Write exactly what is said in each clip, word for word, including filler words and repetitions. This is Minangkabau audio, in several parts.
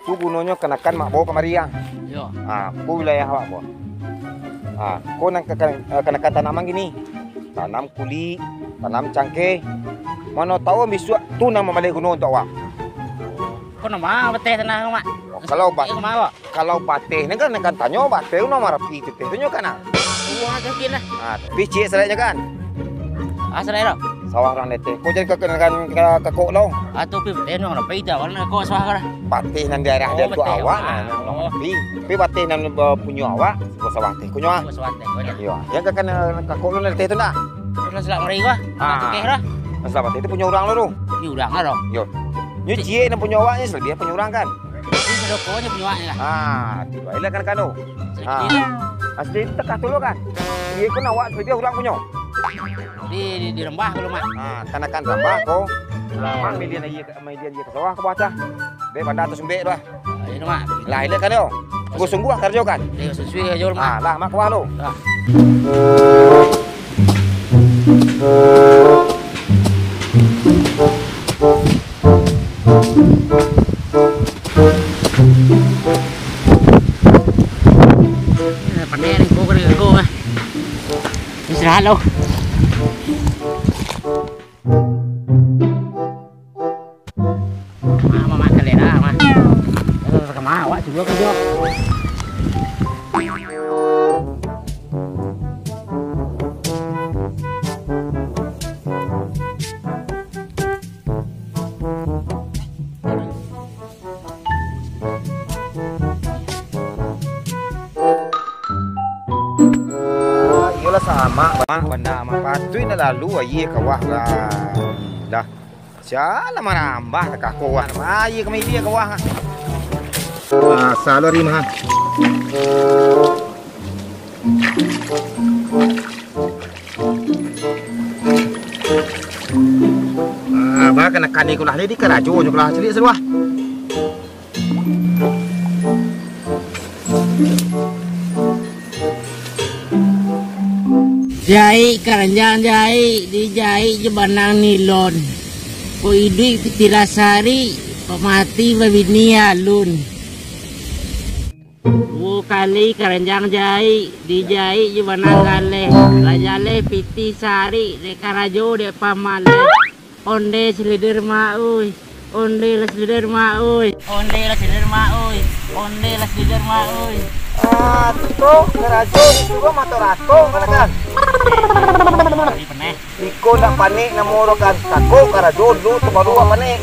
Tu gunonyo kanakan mak bao kamari, ah. Yo. Ah, ko wilayah awak ko. Ah, ko nan ka-, ka-, eh, kanakan tanaman gini. Tanam kulik, tanam cangkeh. Mano tahu bisuak tu nan mambalik guno untuak awak. Ko nama bateh tanah ko, Mak? Oh, kalau bat-, Eh, ko ma, Mak? Kalau bateh ni kan, kan tanyo bateh tu nama rapi tu teh. Tanyo kan, ah. Uang tu mungkin lah. Ah, tapi ciek saraknyo kan? Ah, sarak lo. Sawah urang deteh. Ko jadi ka-, ka-, ka-, ka-, kakok lo. Ah, tu pi bateh no, rapi tu. Mana kakok sawah ko lah? Bateh nan daerah Oh, dia tu bateh awak awak. nah, nan Oh. rapi. Tapi bateh nan, eh, punyo awak, ko sawah teh. Konyo ah. Ko sawah teh, konyo. Iyo. Yang ka-, ka-, kakok lo deteh tu nak? Terus lah mari ko. Ah. Tukeh lah. Masalah bateh tu punyo urang lo tu. Ni urang lah tu. Yo. Nyo ciek nan punyo awak ni, salabiah punyo urang kan? Ini sadoko nyo punyo awak ni lah. Ah, tu baiklah kan kano. Sedikit Ah. lah. Asli tu tekah tu lo kan? Iyo ko nan awak salabiah urang punyo. Di, di, di rambah ko lo, Mak. Ah, kanakan rambah ko. Mak milian aia, milian aia ka sawah ko bacah. Dek banda tu sumbek tu lah. Ah, iyo, Mak. Lah, ini kan yo. Sungguah-sungguah karajo kan? Iyo, sungguah-sungguah karajo, Mak. Ah, lah, Mak kuah lo. Ah. Eh, pandai ni, gua kena gua, ah. Istirahat lo. Ah, mamak kalera, mah. Terus ka ma awak tu juo karajo. Ah, iyolah sama, Bang. Banda mah patuik nak lalu aia ka wah lah. Dah. Sialah marambah ka kako wah. Aia ka media ka wah. Ah, salah rim ha. Ah, bah, kanakan iko lah, ni di karajo nyo lah, caliak saluah. Jaik karanjang jaik, dijaik jo banang nilon. Kok iduik pitih lah sarik, kok mati babini alun. Duo kali karanjang jaik, dijaik jo banang galeh. Lah jaleh pitih sarik, dek karajo dek pamaleh. Onde silider ma oi, onde lah silider ma oi. Onde lah silider ma oi, onde lah silider ma oi. Ah, tu karajo disuruah mato rato, kanakan. Hari peneh. Iko ndak panik namo ro kan, tako karajo dulu tu baru awak panik.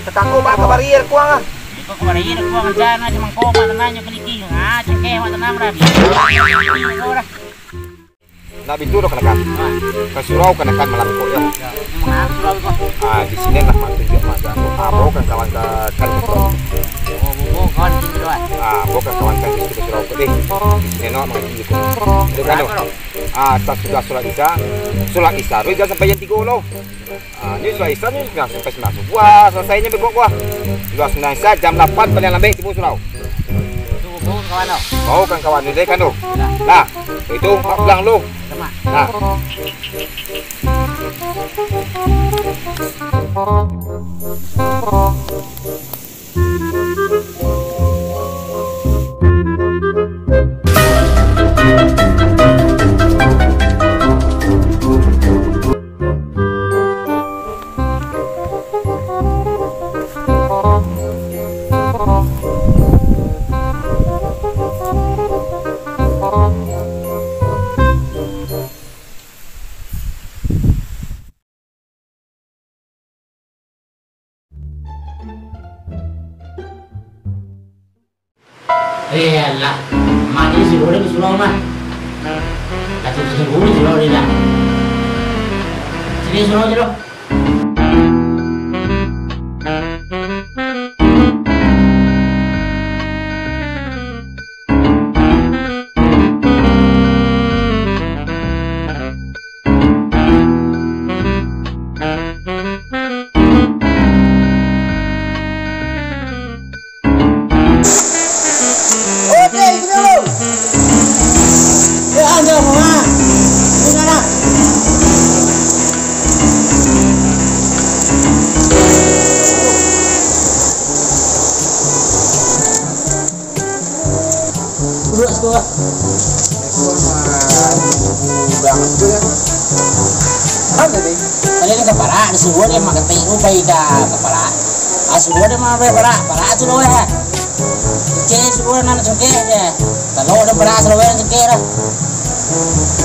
Takako bak ka barier kuang ah. Iko ka barier kuang, rencana aja mangko mak tanah nyo keliki. Ah, cengkeh mak tanah marabi. Iko dah. Ndak bitu doh kanakan. Ka surau kanakan malam ko yo. Yo, manga surau ko? Ah, di sini lah mak tunjuak mak jalan ko. Ah, bao kan kawan ka, ka surau. Oh, bao kawan di surau. Ah, bao kan kawan ka surau ko deh. Di sini no mangaji ko. Dek kan tu. Ah, sasudah solat Isya, solat Isya tu jan sampai jam tigo lo. Ah, ni sudah Isya ni, sudah sampai sembilan subuah, ah, selesai ni bekok gua. Sudah sembilan Isya, jam lapan paling lambat tibo surau. Tu, bao kawan tu. Bao kan kawan tu, dek kan tu. Nah, itu, mak pulang lu. Nah. Eh, alah. Mak ni suruh dia basurau lah. Kata suruh dia surau dia dah. Sini surau je lah. Duduak situ lah. Assalamualaikum, ah, urang tu ya. Apa tadi? Tadi ka parak, disuruah dek Mak Ketek tu pai ka, ka parak. Ah, suruah dek Mak pai parak, parak tu doh ya. Cek, suruah anak cengkeh je. Kalau ada parak, suruah anak cengkeh lah.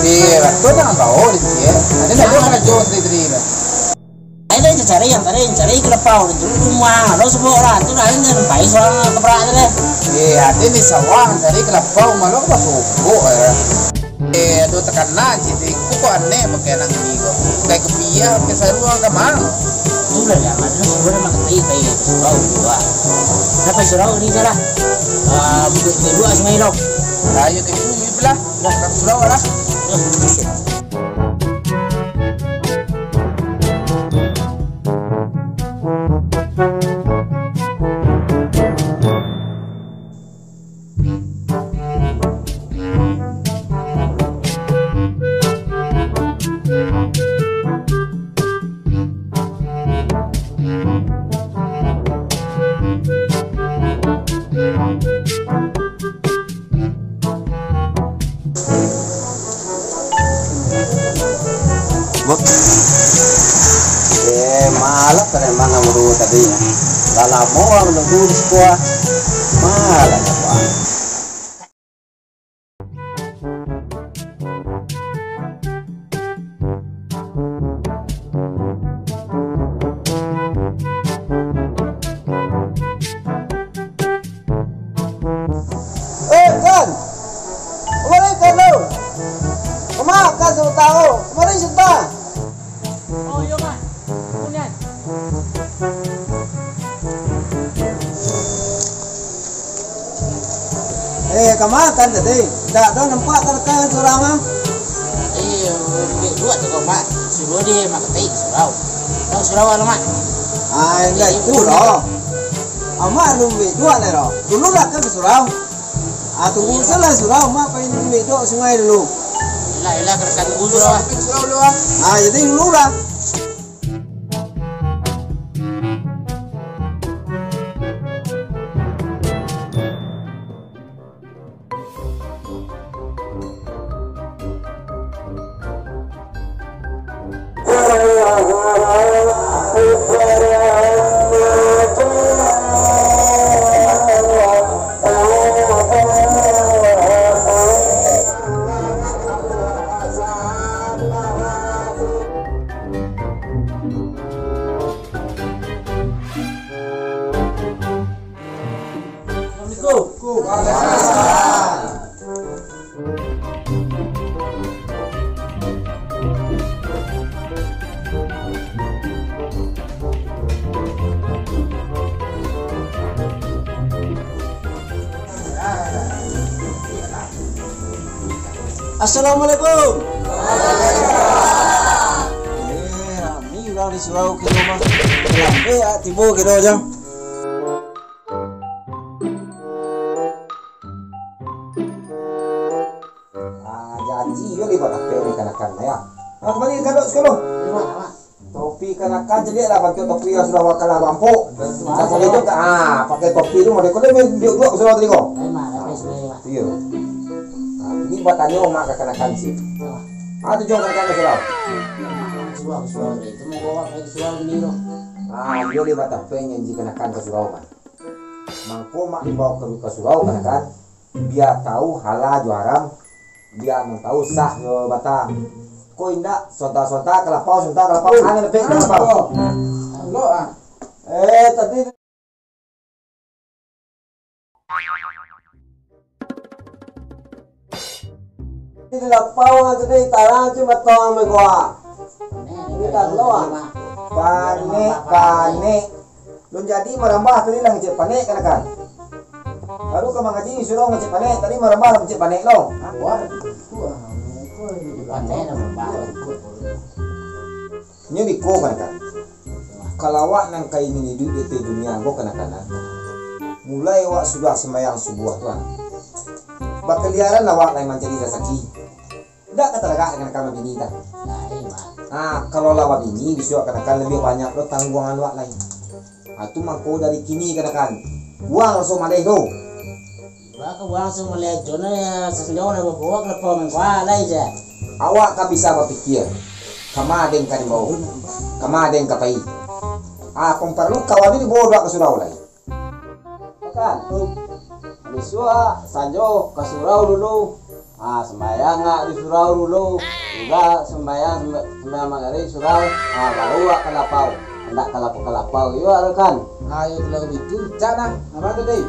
Di Ratu nak tahu di sini. Ada nak dia karajo sendiri-sendiri lah. Ai, den cari yang tadi, cari kelapau tu, rumah, ado sabab lah, tu dah, den pai surang ka parak tu deh. Eh, ado di sawah, cari kelapau, malah ka basokok, eh. Eh, ado takana, cik, tu kok aneh pakai anak ni kok. Pakai kopiah, pakai sarung, ka ma? Tu lah, ya, ado suruah mak ketek, pai surau tu, ah. Dah pai surau ni, dah lah. Ah, buka kedua sungai tu. Ayo, ke sini, belah. Dah, ka surau lah. Dah. Eh, malah preman nan baru tadi. Lah lamo urang nunggu di siko. Malah, Pak. Eh, Kan! Kamari, Kan, tu! Kamari, Kan, sabanta, oh! Kamari, sabanta! Oh, iyo, Mak. Punyo. Eh, kama Kan tadi? Ndak ado nampak Kan surang, ah? Eh, duduak tu, Mak. Suruah di Mak Ketek, surau. Tahu surau lah, Mak? Ah, indak itu doh. Amak alun duduak lai doh. Dulu lah Kan ka surau. Ah, tunggu salah surau, Mak pai duduak sungai dulu. Iyolah, iyolah, ka tunggu surau, ah. Surau dulu, ah. Ah, jadi dulu lah. Assalamualaikum. Assalamualaikum. Eh, rami urang di surau kiro mah. Lambe ah tibo kiro jo. Ah, jadi yo libat ape ni kanakan yo. Ah, kamari ka duduk siko. Topi kanakan caliak lah bantuak topi nan sudah awak kalah bampuk. Dah kali tu, ah, pakai topi tu, model ko dia main duduak-duak ka surau tadi ko. Iyo. Ah, ini buat tanyo mak ka kanakan si. Ah, tu jo kanakan ka surau. Ah, iyo libat ape janji kanakan ka surau kan. Mangko mak dibaok ka, ka surau kanakan. Bia tahu halal jo haram, bia nan tahu sah jo bata. Ko indak, sonta-sonta kalapau, sonta kalapau, angin lepek kalapau. Lo, ah. Eh, tadi di lapau tu di tarang cuma tong megoa. Ini tak lo, ah. Panek, panek. Lun jadi marambah tadi lah ngecek panek kanakan. Baru ka mangaji suruah ngecek panek, tadi marambah lah ngecek panek lo. Wah, itu ah, itu ah, itu ah. Panek lah marambah. Nyo biko kanakan. Kalau awak nan ka ingin iduik di ateh dunia ko kanakan, mulai awak sudah sumbayang subuah tu, ah, bakaliaran awak lai mancari rasaki. Indak ka taragak dengan kami bini tah. Nah, kalau lah babini, bisuak kanakan labiah banyak lo tangguangan wak lai. Ah, tu mangko dari kini kanakan buang raso maleh tu. Baa ka urang se maliek jo ne, sasanjo ne babawa ka lapau mangko lai je. Awak ka bisa bapikia, kama den ka dibawa, kama den ka pai. Ah, kok paralu kawan ni dibawa duo ka surau lai. Kan, tu. Bisuak sanjo ka surau dulu. Ah, sumbayang ngak di surau dulu. Juga sumbayang, sumba-, sumbayang magarib surau. Ah, baru awak ka lapau. Indak ka lapau, ka lapau juo kan. Ayo, kalau bitu, cak nah. Apo tu, Dek?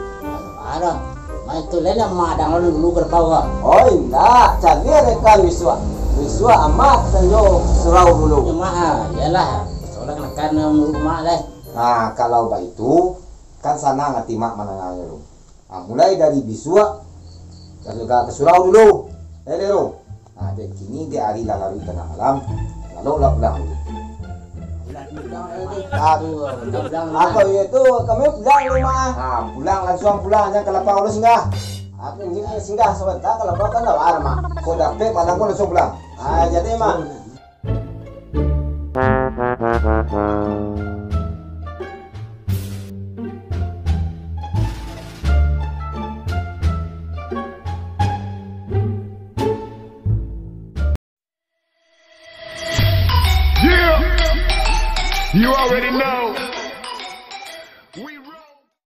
Ado. Main tu lain lah, madang lalu dulu ka lapau ka. Oh, indak. Caliak dek kan bisuak. Bisuak amak sanjo surau dulu. Ya, mak, ah, iyolah. Soalnyo kan, kan, muruik mak deh. Nah, kalau baitu, kan sanang ati mak mandanganyo tu. Ah, mulai dari bisuak, ka, ka, ka surau dulu. Eh, Lero. Ah, dek kini, dek ari lah laruik tangah malam, laloklah pulang dulu. Aduh, pulang, pulang. Atau iyo tu, kami pulang dulu, Mak. Ah, pulang, langsuang pulang, jan ka lapau dulu singgah. Aku ni singgah sabanta, ka lapau kan lawar, Mak. Kok dapek malam ko langsuang pulang. Ah, jadi, Mak. Yeah! You already know.